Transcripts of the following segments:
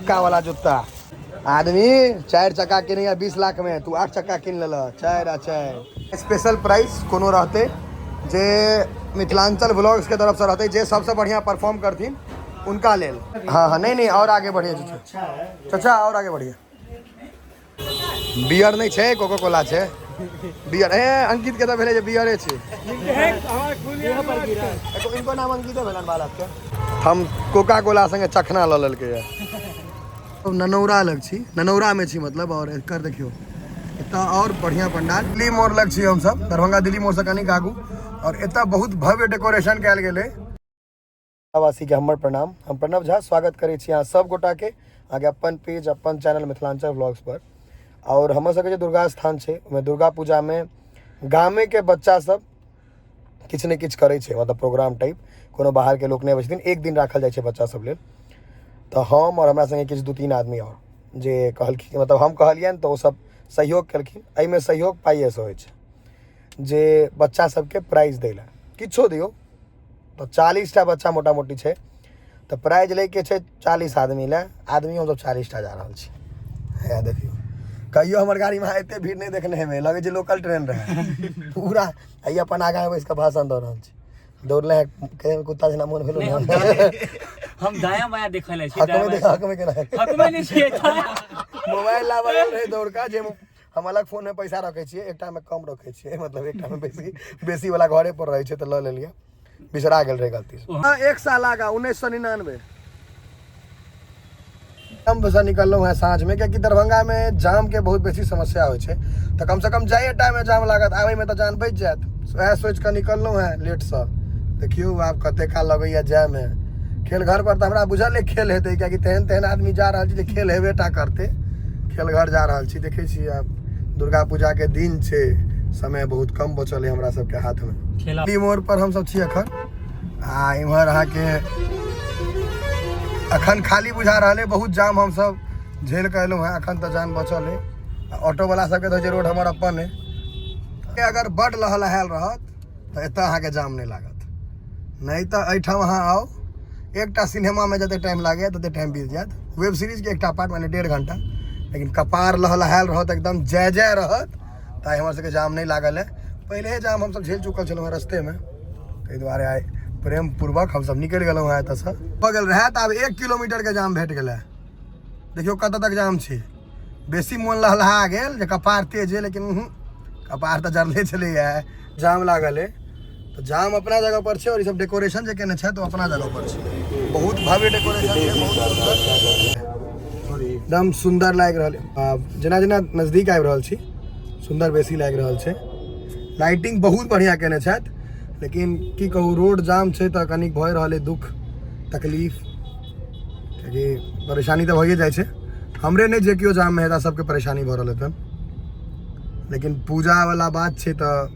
चक्का वाला जूता। आदमी 4 चक्का किनैया 20 लाख में, तू 8 चक्का किन लेलह, 4 आ 4। स्पेशल प्राइस कोनो रहतै जे मिथिलांचल ब्लॉग्स के तरफ से रहतै, जे सबसे बढ़िया परफॉर्म करथिन उनका लेल। हाँ हाँ, नहीं नहीं, और आगे बढ़िए चचा, चचा और आगे बढ़िए। बियर नहीं छै, कोको कोला छै बियर। ए अंकित के तऽ भेलै जे बियरे छै। इनको नाम अंकिते भेलन बालक के। हम कोका कोला संगे चखना लऽ लेलकै। ननौरा लग छी, ननौरा में छी मतलब। और एकर देखियौ एतऽ और बढ़िया पंडाल। दिल्ली मोड़ लग छी हमसब, दरभंगा दिल्ली मोड़ से कनिक आगू, और एतऽ बहुत भव्य डेकोरेशन कयल गेलै। वासी के हमर प्रणाम। हम प्रणव झा स्वागत करै छी अहाँ सब गोटा के अहाँके अपन पेज अपन चैनल मिथिलांचल व्लॉग्स पर। और हमर सबके जे दुर्गा स्थान छै ओहिमे दुर्गा पूजा में गामे के बच्चा सब किछु ने किछु करै छै, मतलब प्रोग्राम टाइप। कोनो बाहर के लोक नहि अबै छथिन, एक दिन राखल जाइ छै बच्चा सब लेल। तऽ हम और हमरा संगे किछु 2-3 आदमी और जे कहलखिन, मतलब हम कहलियनि तऽ ओ सब सहयोग केलखिन। एहिमे सहयोग पाइएसँ होइ छै जे बच्चा सबके प्राइज दै लए किछो दियौ। तऽ 40टा बच्चा मोटा मोटी छै, तऽ प्राइज लैके छै 40 आदमी लए। आदमी हमसब 40टा जा रहल छी। हे देखियौ, कहियो हमर गाड़ीमे अहाँ एते भीड़ नहि देखने हेबै, लगै छै लोकल ट्रेन रहै पूरा। आ ई अपन आगाँ बैस कऽ भाषण दऽ रहल छी। दौड़ले है केहन कुत्ता जेना मोन भेलो ने। हम दायां बायां देखै ले छी। हकमे देख, हकमे केना हकमे नहि छियै। मोबाइल लाबऽ गेल रहै दौड़ कऽ, जे हम अलग फोन में पैसा रखै छियै, एकटा में कम रखै छियै, मतलब एकटा में बेसी, बेसी वाला घरे पर रहै छै, तऽ लऽ लेलियै, बिसरा गेल रहै गलती से। हाँ, 1 साल आगा 1999 हम से निकललहुँ हैं साँझ में, कियाकि दरभंगा में जाम के बहुत बेसी समस्या होइ छै, तऽ कम से कम जाइए टाइम में जाम लागत, आबै में तऽ जान बचि जायत, वएह सोचि कऽ निकललहुँ हैं लेट सँ। देखियौ आब कते काल लगैया जाय में। खेल घर पर तऽ हमरा बुझल अइ खेल हेतै, कियाकि तेहन तेहन आदमी जा रहल छै जे खेल हेबे टा करतै। खेल घर जा रहल छी, देखै छी आब दुर्गा पूजा के दिन छै, समय बहुत कम बचल है हमरा सबके हाथ में। दिल्ली मोड़ पर हमसब छी अखन, आ इम्हर अहाँके अखन खाली बुझा रहल है, बहुत जाम हमसब झेल के एलहुँ हैं, अखन तऽ जान बचल है। ऑटो वाला सबके तऽ रोड हमर अपन है। अगर बड लहलहायल रहत तऽ एतऽ अहाँके जाम नहि लागत, नहि तऽ एहिठाम अहाँ आउ, एकटा सिनेमामे जते टाइम लागैए तते टाइम बीत जायत। वेब सीरीजके एकटा पार्ट माने 1.5 घंटा, लेकिन कपार लहलहायल रहत, एकदम जय जय रहत, तऽ आइ हमर सबके जाम नहि लागल है। पहिले जाम हमसब झेल चुकल छलहुँ हेँ रस्तेमे, ताहि दुआरे आइ प्रेम पूर्वक हमसब निकलि गेलहुँ हेँ एतऽसँ। भऽ गेल रहए तऽ आब 1 किलोमीटरके जाम भेट गेलै। देखियौ कतऽ तक जाम छै। बेसी मोन लहलहा गेल जे कपार तेज है, लेकिन कपार तऽ जरले छलैए, जाम लागल है। तऽ जाम अपना जगह पर छै, और ई सब डेकोरेशन जे केने छै तऽ अपना जगह पर छै। बहुत भव्य डेकोरेशन छै, बहुत सुंदर, एकदम सुंदर लागि रहल है। जेना जेना नजदीक आबि रहल छी सुंदर बेसी लागि रहल छै। लाइटिंग बहुत बढ़िया केने छथि, लेकिन की कहू रोड जाम छै तऽ कनिक भऽ रहल है दुख तकलीफ, कियाकि परेशानी तऽ भइए जाइ छै। हमरे नहि, जे केओ जाममे हेता सबके परेशानी भऽ रहल हेतनि, लेकिन पूजा वाला बात छै तऽ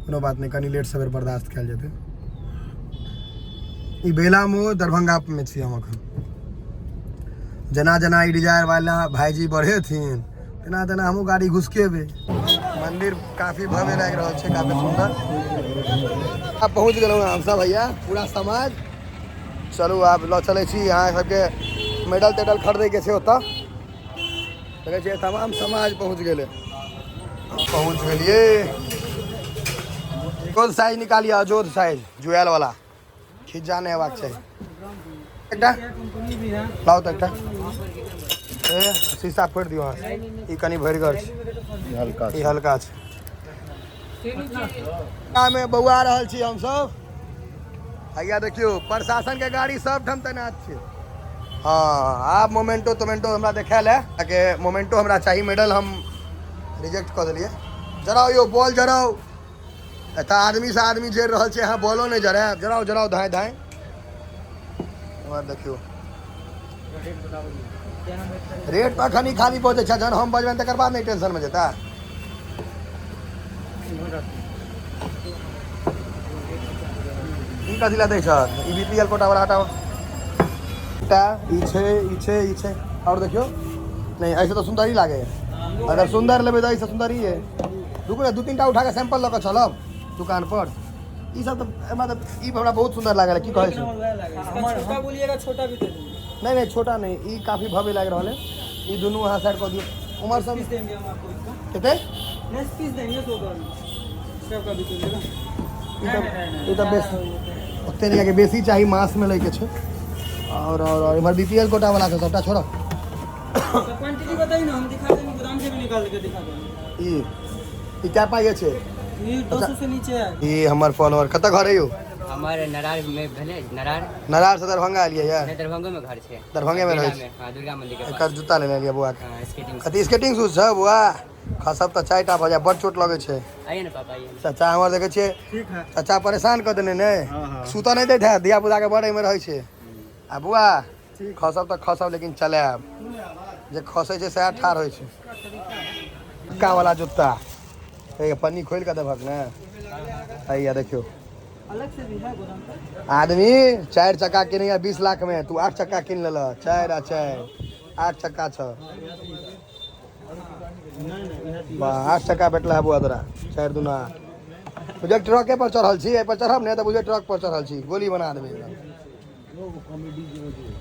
कोनो बात नहि, कनि लेट सवेर बर्दाश्त कयल जेतै। ई बेला मोड़ दरभंगा में छी हम अखन। जेना जेना ई डिजायर वाला भाईजी बढ़ेथिन तेना तेना हमहूँ गाड़ी घुसकेबै। मंदिर काफी भव्य लागि रहल छै, काफी सुंदर। आब पहुँच गेलहुँ हमसब भैया पूरा समाज। चलू आब लऽ चलै छी अहाँ सबके मेडल तेडल खरीदैके छै ओतऽ। देखै छियै तमाम समाज पहुँच गेलै। पहुँच गेलियै। कोन साइज निकालिए? अजोध साइज जुएल वाला खिज्जा नहि हेबाक चाही। एकटा लाउ तऽ एकटा ए शीशा फोड़ि दियौ अहाँ। ई कनि भरिगर छै, ई हल्का छै। मे बौआ रहल छी हमसब। भैया देखियौ प्रशासन के गाड़ी सब ठाम तैनात छै। हाँ आब मोमेंटो तोमेंटो हमरा देखायल है, के मोमेंटो हमरा चाही, मेडल हम रिजेक्ट कऽ देलियै। जराउ यौ बॉल जराउ, एतऽ आदमी से आदमी जरि रहल छै, अहाँ बॉलो नहि जरायब। जराउ जराउ धाँय धाँय। एम्हर देखियौ रेट तऽ अखन ही खाली बजै छै, जहन हम बजबनि तकर बाद नहि टेंशनमे जेता। ई कथी लए दै छह? ई बी पी एल कोटा वाला हटाओ। एकटा ई छै, ई छै, ई छै, आओर देखियौ नहि, एहिसँ तऽ सुन्दर ही लागै। अगर सुन्दर लेबै तऽ एहिसँ सुन्दर ही है। रुकू ने, 2-3 टा उठा कऽ सैंपल लऽ कऽ चलब दुकान पर। ई सब तऽ मतलब ई हमरा बहुत सुन्दर लागल। की कहै छै? छोटा बोलिएगा, छोटा भी दे देंगे। नहीं नहीं, छोटा नहीं, ई काफी भव्य लागि रहल है। ई दुनू अहाँ साइड कऽ दियौ। उमर सब पीस देंगे हम आपको इसका। कते? नेक्स्ट पीस देंगे 100 का, सब का भी चलेगा। ई तऽ ई तऽ बेसी ओते नहि, बेसी चाही, मासमे लैके छै। और इम्हर बीपीएल कोटा वाला छै, सबटा छोड़ो। तो क्वांटिटी बताइए ना, हम दिखा देंगे, गोदाम से भी निकाल के दिखा देंगे। ई ई कै पाइ छै? ये 200 से नीचे है। ई हमर फॉलोअर। कतऽ घर है यौ? हमर नरार में भेलै, नरार। नरार से दरभंगा एलियै यऽ? नहि, दरभंगो में घर छै। दरभंगे में रहै दुर्गा छै? में, हाँ, दुर्गा मंदिर के पास। एकर जूता लेने एलियै बौआ के। हाँ, स्केटिंग। कथी स्केटिंग शूज छै बौआ? खसब तऽ 4 टा भऽ जाय, बड़ चोट लगै छै। आइए ना पापा, आइए ना। चाचा हमर देखै छियै। ठीक है। चाचा परेशान कऽ देने ने, सुतऽ नहि दैत हैत, धिया पुताके बड़ एहिमे रहै छै। आ बौआ, खसब तऽ खसब, लेकिन चलायब। जे खसै छै सएह ठाढ़ होइ छै। का वाला जूता हे, पन्नी खोलि कऽ देबहक ने। हैया देखियौ। अलग से भी है गोदाम पर। आदमी 4 चक्का किनैया 20 लाख में, तू 8 चक्का किन लेलह। 4 आ 4, 8 चक्का छ। वाह, 8 चक्का भेटला है बौआ तोरा। 4 दूना 8। बुझे ट्रके पर चढ़ल छी, एहि पर चढ़ब ने तऽ बुझे ट्रक पर चढ़ल छी, गोली बना देबै एकदम।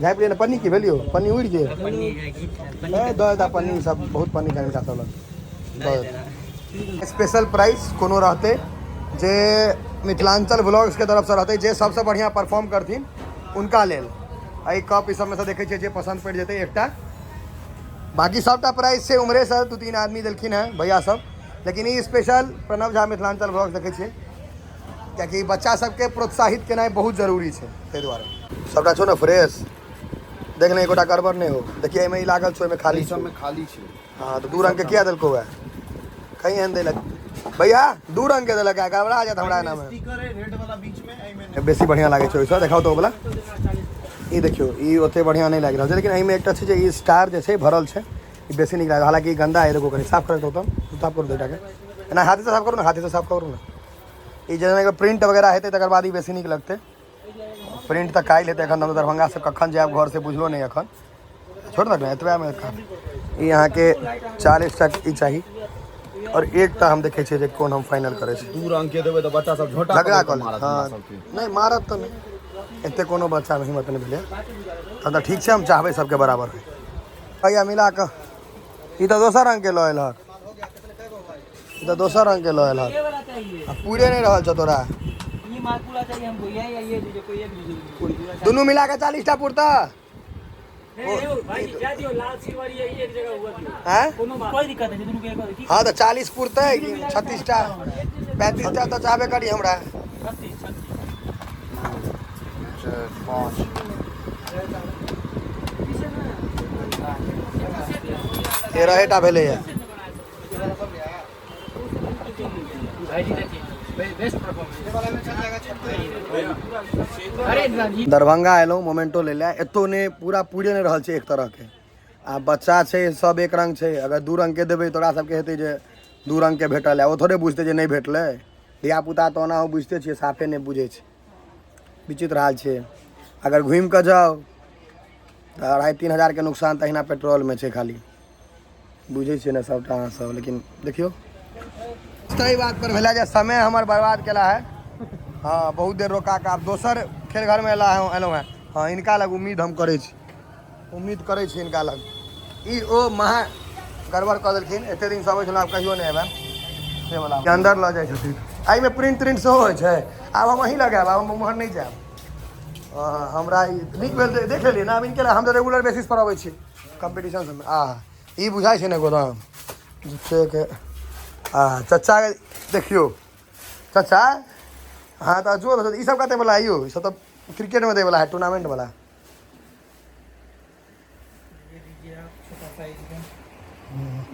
झाँपि लिअ ने। पन्नी की भेलियौ? पन्नी उड़ि गेल। पन्नी है, गीत है, पन्नी। ए, दऽ देता पन्नी सब, बहुत पन्नी का हिनका सब लग। दऽ देता। स्पेशल प्राइस कोनो रहतै जे मिथिलांचल व्लॉग्स के तरफसँ रहतै, जे सबसँ बढ़िआँ परफॉर्म करथिन उनका लेल। एहि कप ई सबमे सँ देखै छियै, जे पसन्द पड़ि जेतै एकटा। बाकी सबटा प्राइस छै उम्हरेसँ, 2-3 आदमी देलखिन हेँ भैया सब, लेकिन ई स्पेशल प्रणव झा मिथिलांचल व्लॉग्स देखै छियै, कियाकि बच्चा सबके प्रोत्साहित केनाइ बहुत जरूरी छै, ताहि दुआरे। सबटा छौ ने फ्रेश? देख ने, एकोटा गड़बड़ नहि हो। देखिए, एहिमे ई लागल छौ, एहिमे खाली ई छौ। सबमे खाली छै। हाँ, तऽ 2 रंग के किया देलकौ है? कहीं एहन देलक भैया, 2 रंग के देलक है, गड़बड़ा जायत हमरा एनामे। स्टिकर है रेड वाला बीच में, एहिमे नहि। बेसी बढ़िआँ लागै छै ओहिसँ। देखाउ तऽ ओ वाला। ई देखियौ, ई ओते बढ़िआँ नहि लागि रहल छै, लेकिन एहिमे एकटा छै जे ई स्टार जे छै भरल छै, ई बेसी नीक लागल। हालाँकि ई गन्दा है, देखो, कनि साफ करऽ तऽ साफ करू दुइटाके। एना हाथेसँ साफ करू ने, हाथेसँ साफ करू ने। ई जेना प्रिंट वगैरह हेतै तकर बाद ई बेसी नीक लगतै। प्रिंट तऽ काल्हि हेतै, एखन हम दरभंगासँ कखन जायब घर से बुझलो नहि एखन। छोड़ दक ने, एतबेमे ई अहाँके 40 टक ई चाही। और एकटा हम देखै छियै जे कोन हम फाइनल करै छी। 2 रंग के देबै तऽ बच्चा सब झोंटा झगड़ा पकड़ि कऽ कऽ मारत हँ। हमरा सबके। नहि मारत तऽ नहि, एते कोनो बच्चामे हिम्मत नहि भेलै। तहन तऽ ठीक छै, हम चाहबै सबके बराबर होइ। भैया मिला कऽ ई तऽ दोसर रंग के लऽ एलहक, ई तऽ दोसर रंग के लऽ एलहक। ये वाला चाहिए। आ पूरे नहि रहल छौ तोरा। ये मालपूरा चाहिए हमको, ये या ये दीजिए, कोई एक दीजिए। दुनू मिला कऽ 40 टा पुरता? नहीं, नहीं, भाई, जा दियो, लाल सिल्वर ये एक जगह हुआ दियो। आँय? कोनो बात। कोई दिक्कत नहीं, दोनों को एक और ठीक। हाँ तऽ 40 पुरतै कि 36 टा 35 टा तऽ चाहबे करी हमरा। 36, 36। 4 5। 13 टा भेलैए। अरे ना, दरभंगा एलहुँ मोमेंटो लै लए, एतौ नहि पूरा पूरे नहि रहल छै एक तरहके। आ बच्चा छै सब एक रंग छै, अगर 2 रंग के देबै तऽ ओकरा सबके हेतै जे 2 रंग के भेटल है, ओ थोड़े बुझतै जे नहि भेटलै। धियापुता तऽ ओनाहो बुझिते छियै, साफे नहि बुझै छै, विचित्र हाल छै। अगर घुमि कऽ जाउ तऽ 2.5-3 हजार के नुकसान तहिना पेट्रोलमे छै खाली, बुझै छियै ने सबटा अहाँ सब। लेकिन देखियौ सही बात पर भेलै जे समय हमर बर्बाद केला है। हाँ, बहुत देर रोका कऽ आब दोसर खेल घरमे एलहुँ हेँ। हाँ, हिनका लग उम्मीद हम करै छी, उम्मीद करै छी हिनका लग। ई ओ महा गड़बड़ कऽ देलखिन, एते दिनसँ अबै छलहुँ, आब कहियो नहि अयबनि से वला। अन्दर लऽ जाइ छथिन, एहिमे प्रिंट त्रिंट सेहो होइ छै। आब हम अहीं लगायब, आब हम उम्हर नहि जायब। हमरा ई नीक भेल जे देख लेलियै ने, आब इनके हम तऽ रेगुलर बेसिस पर अबै छी कम्पीटिशन सबमे। आ ई बुझाइ छै ने गोदाम झूठेके। आ चचा देखियौ चचा, हाँ तऽ जो ई सब कते वाला है यौ? ई सब तऽ क्रिकेटमे दै वाला है, टूर्नामेंट वाला। ये दीजिए आप छोटा साइज में,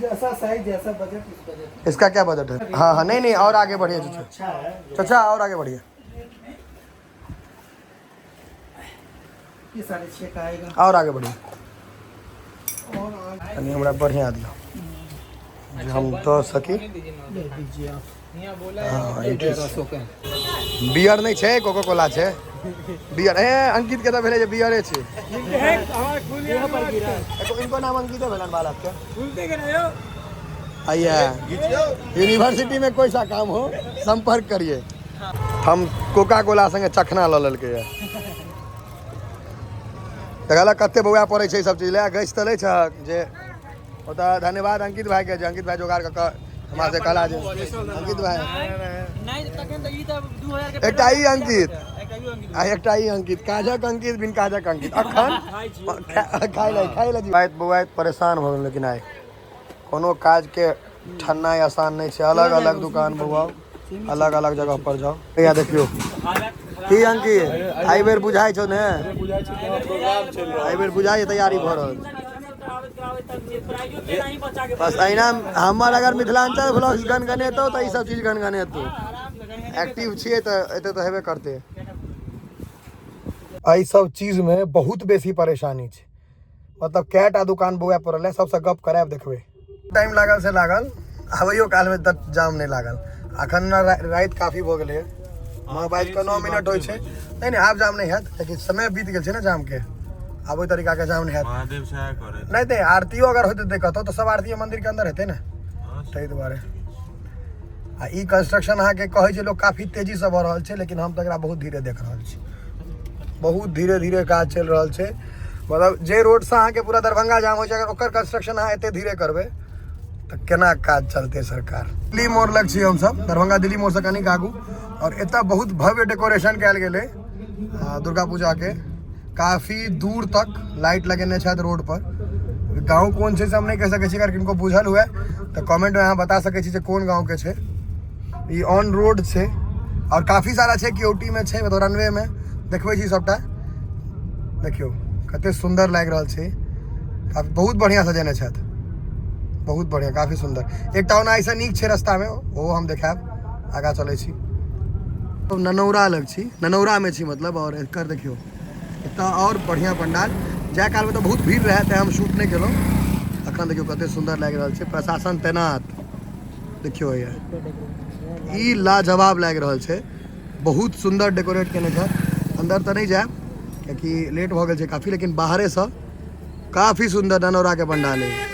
जैसा साइज जैसा बजट उस बजट। इसका क्या बजट है? हाँ हाँ, नहीं नहीं, और आगे बढ़िए चचा। अच्छा है। चचा और आगे बढ़िए। ये 6.5 का आएगा। और आगे बढ़िए। और कनि हमरा बढ़िआँ दियौ जे हम दऽ सकी। ले दीजिए आप। हाँ, ई ठीक छै। 150 का। बियर नहि छै, कोको कोला छै। बियर ए अंकित के तऽ भेलै जे बियरे छै। यहाँ पर गिरा। एको इनको नाम अंकिते भेलन बालक के। आइए, यूनिवर्सिटी में कोई सा काम हो संपर्क करिए। हम कोका कोला संगे चखना लऽ लेलकै। देखला कते बौआ पड़ै छै सब चीज लए गैस तऽ लै छहक जे ओतऽ। धन्यवाद अंकित भाईके जे अंकित भाई जोगाड़ कऽ कऽ हमरा से कहला जे अंकित भाई। नहि तखन तऽ ई तऽ 2000 के। एकटा ई अंकित एकटा ई अंकित आ एकटा ई अंकित, काजक अंकित, बिन काजक अंकित। अखन खाइ ले, खाइ ले। बौआइत बौआइत परेशान भऽ गेल, लेकिन आइ कोनो काजके ठन्नाइ आसान नहि छै। अलग अलग दुकान बौआउ, अलग अलग जगह पर जाउ। भैया देखियौ की अंकित, एहि बेर बुझाइ छौ ने? एहि बेर बुझाइ छै तैयारी भऽ रहल छै। बस अहिना हमर अगर मिथिलाञ्चल ब्लॉग्स गनगनेतौ तऽ ई सब चीज गनगनेतौ। एक्टिव छियै तऽ एते तऽ हेबे करतै। एहि सब चीजमे बहुत बेसी परेशानी छै, मतलब कएटा दुकान बौआ पड़ल है, सबसँ गप करायब, देखबै। टाइम लागल से लागल, आबैयो कालमे तऽ जाम नहि लागल। अखन ने राति काफी भऽ गेलै, 9:09 होइ छै। नहि नहि, आब जाम नहि हैत, कियाकि समय बीत गेल छै ने जामके। आब ओहि तरीकाके जाम नहि हैत। महादेव सएह करे। नहि नहि, आरतियो अगर होइत हेतै कतौ तऽ सब आरती मंदिरके अंदर हेतै ने, ताहि दुआरे। आ ई कंस्ट्रक्शन अहाँके कहै छै लोक काफी तेजीसँ भऽ रहल छै, लेकिन हम तऽ एकरा बहुत धीरे देख रहल छी। बहुत धीरे धीरे काज चलि रहल छै। मतलब जे रोडसँ अहाँके पूरा दरभंगा जाम होइ छै, अगर ओकर कंस्ट्रक्शन अहाँ एते धीरे करबै तऽ केना काज चलतै सरकार? दिल्ली मोड़ लग छी हमसब, दरभंगा दिल्ली मोड़सँ कनिक आगू, आओर एतऽ बहुत भव्य डेकोरेशन कयल गेलै दुर्गा पूजाके। काफी दूर तक लाइट लगेने छथि रोड पर। गाँव कोन छै से हम नहि कहि सकै छी। अगर किनको बुझल हुए तऽ कमेंटमे अहाँ बता सकै छी जे कोन गाँवके छै। ई ऑन रोड छै आओर काफी सारा छै, केओटीमे छै, मतलब रनवेमे देखबै छी सबटा। देखियौ कते सुन्दर लागि रहल छै, काफी बहुत बढ़िआँ सजेने छथि, बहुत बढ़िआँ, काफी सुन्दर। एकटा ओना एहिसँ नीक छै रस्तामे, ओहो हम देखायब। आगाँ चलै छी। ननौरा लग छी, ननौरामे छी मतलब। आओर एकर देखियौ एतऽ आओर बढ़िआँ पंडाल। जाय कालमे तऽ बहुत भीड़ रहै, तेँ हम शूट नहि केलहुँ। अखन देखियौ कते सुन्दर लागि रहल छै, प्रशासन तैनात। देखियौ हैया ई लाजवाब लागि रहल छै, बहुत सुन्दर डेकोरेट केने छै। अंदर तऽ नहि जायब कियाकि लेट भऽ गेल छै काफी, लेकिन बाहरेसँ काफी सुन्दर ननौराके पंडाल है।